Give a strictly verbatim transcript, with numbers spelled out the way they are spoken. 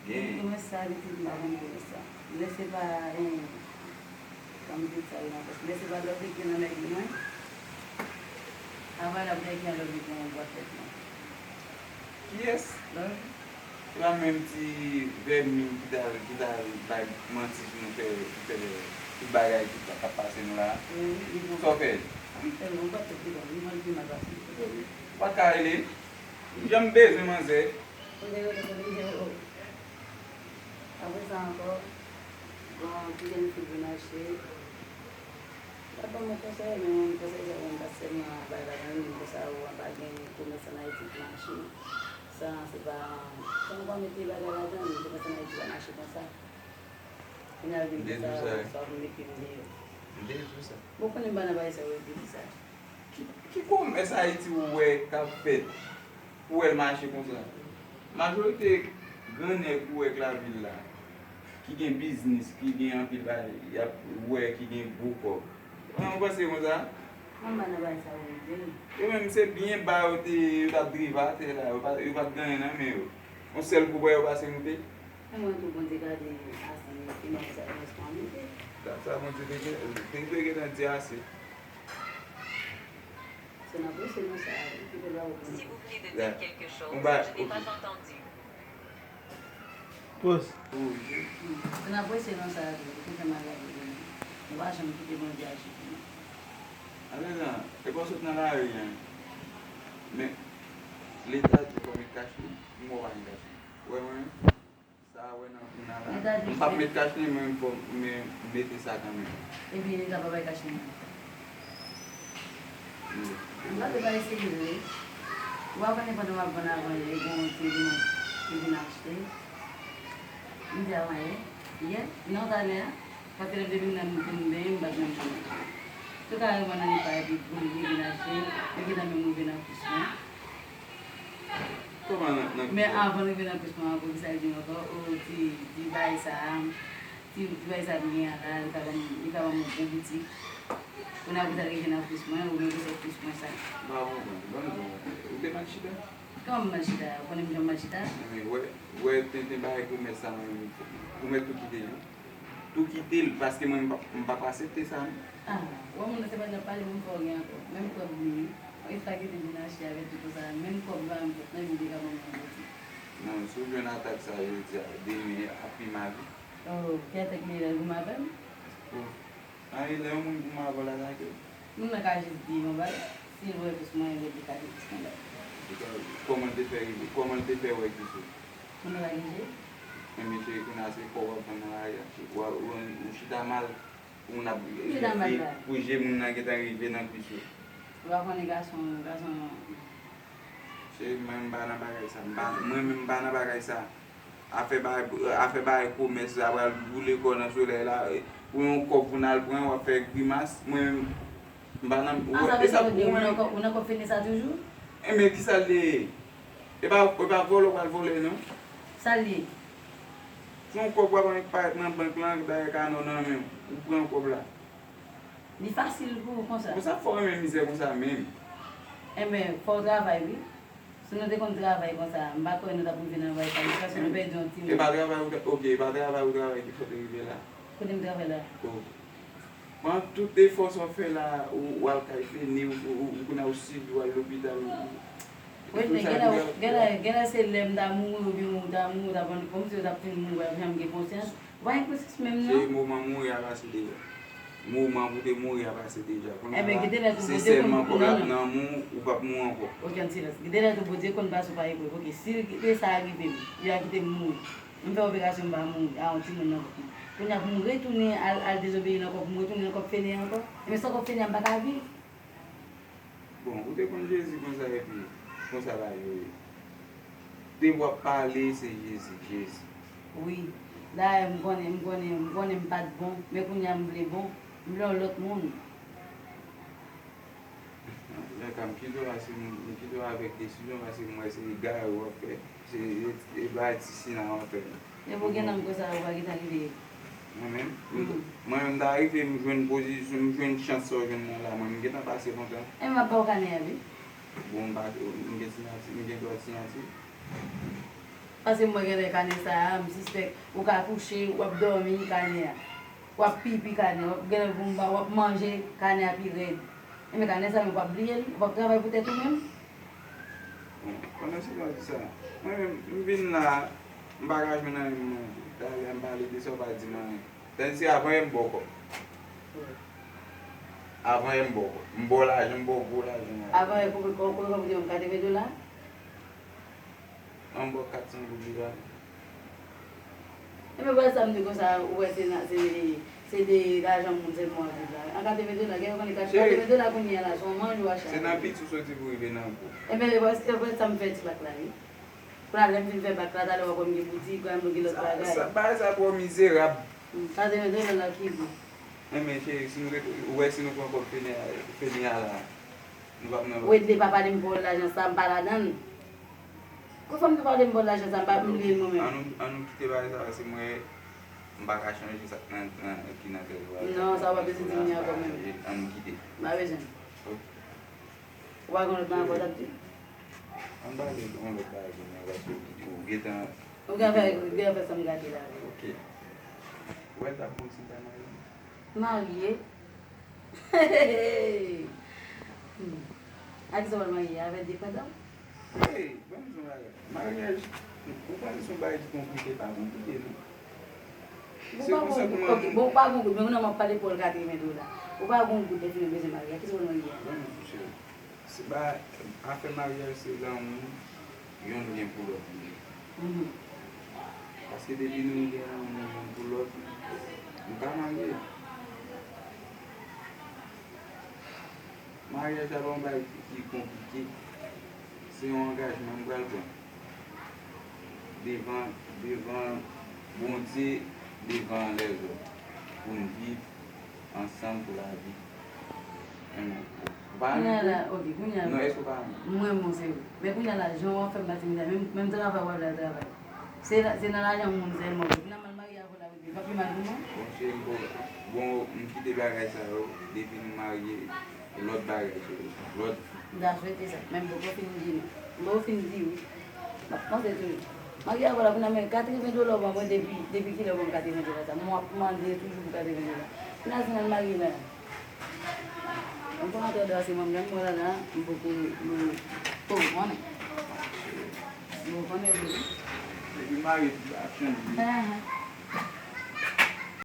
Gen. Komès sa, pitit, m pa konn komès sa. Lè se pa, eh, kòm pitit sa yo nan pòs. Lè se pa lòt nèg ki nan nèg li mwen. Avan l ap nèg ki nan lòt li gen yon bwat tèt mwen. Kiyès? Lòt. Se pa menm ti vèmin ki ta, ki ta bay manti pou nou fè, pou fè tout bagay ki pa, k ap pase nou la. Wi, wi, wi. Sa w fè? M fè yon bwat tèt li ban m, li manje mal pase. Ou pa t ka rele? Jan m bezwen manzè. Ou te rele pou li, o. Apre sa ankò, bon, ti jèn fi vin achte. L ap ban mwen konsèy, men mwen konsèy sa mwen pa sèlman bay lajan, men konsa ou pa gen komès an Ayiti ki mache. Sa, se pa, sa nou pa mete bagay ladan, men komès an Ayiti pa mache konsa. Kounye a l vin konsa, sa w vin mete m deyò. M te di w sa. Bon, konnen m pa nan bagay sa yo, yo di sa. Ki, ki komès Ayiti ou wè k ap fèt? Ou wè l mache konsa? Majorite gran nèg ou wè k lavil la, ki gen biznis, ki gen anpil bagay, y ap wè ki gen gwo kòb. Ou menm ou panse konsa? Mwen pa nan bagay sa yo, vre. Yo menm se byen ba yo te, yo t ap drive atè la, yo pa, yo pa t gen anyen nan men yo. Yon sèl kou bwa yo pase moute. Men mwen tou Bondye gade ase fimèl sa yo, mwen se pa moute. Dat sa Bondye te gen, te dwe gentan di ase. Se nan prese nou sa, ki te ba ou Bondye. Si vous venez de dire quelque chose, je n'ai pas entendu. Pòs. Se nan prese nou sa, ki fè m al lage Bondye. Nou pa janm kite Bondye aji pou nou. Alè la, e pa w sot nan lari an. Men, Leta di w pa met kach li, m wè w pa gen kach li. Ou wè mwen menm? Sa a wè nan, nan la. M p ap met kach li, men fò m mete sa kanmenm. Epi Leta pa bay kach li non. M pa te bay serye vre. Ou pa konnen pandan m ap vann avan yè, gen yon ti limon ki vin achte. M di avan yè, yè, non talè a, paske lè m te vin nan m te vin benyen, m pa t menm konnen. Tou ka reponn nan li pa epi pou li vin achte, yo gentan menm rive nan kous mwen. Kòman nan, nan Men avan l rive nan kous mwen ankò, kisa l di m ankò? O, ti, ti bagay sa a, ti, ti bagay sa a m gen an la, li ka ban m, li ka ban m yon gwo boutik. Kounye a pou sa l rive nan kous mwen, ou menm pou se kous mwen sa. M pa konprann. Ban m di w, ou te mal chita? Kòman m mal chita? Ou konnen m jan m mal chita? Men wè, wè tenten bagay komès sa mwen, ou mèt tou kite l wi. Tou kite l, paske mwen m p ap, m p ap aksepte sa non. Ah, wè moun nan se pa nan pale moun fò gen ankò. Menm kòb li, yon fwa ki te vin achte avè tout sa, menm kòb la menm kòb nan li te ka ban mwen yon boutik. Non, si w jwenn atak sa jodi a, demen ap pi mal wi. Oh, ki atak li la, li goumen avè m? Oh. Anyen lè yon moun goumen avè w l atake w. Moun nan ka jis di yon bagay, si l wè plis mwen, li ka di plis mwen bagay. Kòman l te fè rive? Kòman l te fè wè kis ou? Moun nan pa gen je? Men mesye, kounye a se kò w ap vann nan lari a. Ou, ou, ou chita mal pou moun ap, pou je moun nan gentan rive nan kis ou. Ou pa konnen gason, gason. Cheri, mwen m pa nan bagay sa. M pa, mwen menm m pa nan bagay sa. Afè bagay, afè bagay komès la pral boule kò nan solèy la. Pou yon kòb pou n al pran, w ap fè grimas. Mwen menm, m pa nan, ou, e sa pou ou menm. Ou nan kòb fini sa toujou? Enben, kisa l te ye? E pa, e pa vòlè w pral vòlè non. Sa l ye? Se yon kòb w ap annik parèt nan bank lan, dayè kanè w nan men w, ou pran kòb la. Li fasil pou ou konsa. Konsa fò renmen mizè konsa menm. Enben, fò w travay wi. Si nou te konn travay konsa, m pa kwè nou t ap rive nan bagay sa, jiskaske nou pèdi yon timoun. E pa travay ou, ok, e pa travay ou travay ki fè w te rive la. Kote m travay la? Oh. Pran tout efò sa w fè la, ou, ou al kay Feni, ou, ou, ou kounye a ou sibi, ou al lopital, ou, ou, Wi, men genlè, genlè, genlè se lè m ta mouri oubyen ou ta mouri, ou ta vann kòm si ou t ap fin mouri, w ap janm gen konsyans. Ou pa gen konsyans menm non. Cheri, moman mouri a pase deja. Moman pou te mouri a pase deja. Kounye a la, se sèlman kòb la nan men w, ou p ap mouri ankò. Ok, an silans. Gen de lè tou Bondye konn pase w pa egre. Ok, si sa rive m, yo a kite m mouri. M fè operasyon m pa mouri, a yon timoun nan vant mwen. Kounye a pou m retounen al, al dezobeyi nan kòb, pou m retounen nan kòb Feni ankò. Enben san kòb Feni a m pa ka viv. Bon, ou te konn Jezi konsa epi konsa bagay yo ye. Depi w ap pale, se Jezi, Jezi. Wi. Dayè, m konnen, m konnen, m konnen m pa t bon, men kounye a m vle bon. M vle yon lòt moun. Lè ka m kite w a, se m, m kite w avèk desizyon, paske m wè se egare w ap fè. Se, e, e bagay ti sina w ap fè la. Depi w gen nanm konsa, ou pa gentan rive. Mwen menm, m, mwen menm, m ta rive, m jwenn pozisyon, m jwenn chans sa w jwenn mwen la, mwen, m gentan pase lontan. E m ap ba w kanè a, wi. Bon, m pa, m gen siyati, m gen dwa siyati. Paske mwen genlè kanè sa a, m sispèk ou ka kouche, w ap dòmi kanè a. W ap pipi kanè a, w ap genlè vomi, w ap manje kanè a pi rèd. Enben kanè sa menm w ap bliye l, w ap travay pou tèt ou menm. Bon, pandan se tan di sa, mwen menm, m vin la, m pa ka jwenn anyen m manje. Talè a m pale de sa, w pa di m anyen. Tandis avan yè m ba w kòb. Avan yè m ba w kòb. M ba w lajan, m ba w gwo lajan. Avan yè, kòman, kòman, kòman w te ban m katreven dola? An ba w kat san goud deja. Enben, wè sa m di konsa, ou wè se nan, se, se de lajan moun sèlman w ap viv la. An katreven dola, gen yo konnen kat, katreven dola kounye a la, se yon manje w achte. Se nan piti w soti pou rive nan gwo. Enben, wè, wè sa m fè ti bak la, wi. Kounye a, lè m fin fè bak la, talè w ap wè m gen boutik, w ap wè m gen lòt bagay. Sa, bagay sa twò mizerab. Hmm, katreven dola la ki gou. Enben, cheri, si nou ret, ou wè si nou pran kòb fini a, fini a la, nou p ap nan bagay. Wedley pa pale m pou lajan sa, m pa ladan l. Kou fanm ki pale m pou lajan sa, m pa bliye l mwen menm. Ann nou, ann nou kite bagay sa, paske mwen, m pa ka chanje sa k nan, nan, ki nan tèt ou a. Non, sa w pa bezwen di m li ankò menm. Ann nou kite. M pa bezwen. Ok. Ou pa gen lòt bagay ankò w t ap di? Ann pale yon lòt bagay kounye a, paske ou gentan. Ou gen fè, ou gen fè sa m gade la. Ok. Ou wè l t ap bon si m ta marye? Marye? Hmm. A kisa w pral marye? Avè depandan w? Hey, ban m di yon bagay. Maryaj, ou panse se yon bagay ki konplike? Pa konplike, non. Bon, se pa konsa gon, pou mwen, ok, bon, ou pa gon goud, men moun nan m ap pale pou l katreven dola. Ou pa gon goud, epi nou bezwen marye. Kisa w bezwen marye a? Ban m di w, cheri. Se pa, afè maryaj se lanmou, youn gen pou lòt li ye. Mhm. Paske depi nou gen lanmou youn pou lòt, nou ka marye. Maryaj la pa yon bagay ki, ki konplike. Se yon angajman m pral pran. Devan, devan Bondye, devan lèzòm. Pou n viv ansanm pou lavi. Ou pa renmen pou mwen? Ok, kounye a. Non, èske ou pa renmen? M renmen w, se vre. Men kounye a la, jan w ap fè m pase mizè, menm, menm travay w ap travay. Se la, se nan lajan moun sèlman. Kounye a m al marye avè w la, epi l p ap pi mal pou mwen? Bon, cheri, bon, bon, m kite bagay sa yo. Depi nou marye, lòt bagay, cheri. Lòt. M ta swete sa. Men m poko fin di non. M poko fin di wi. M ap panse toujou. Marye avè w la, kounye a, men katreven dola w ban mwen depi, depi kilè w ban m katreven dola sa? Mwen ap mande toujou pou katreven dola. Kounye a, si n al marye la. Mwen pa antre dwa se manm nan, mwen la la, m poko, m poko konnen. M poko konnen vre. Depi marye, tout bagay ap chanje. Ahan.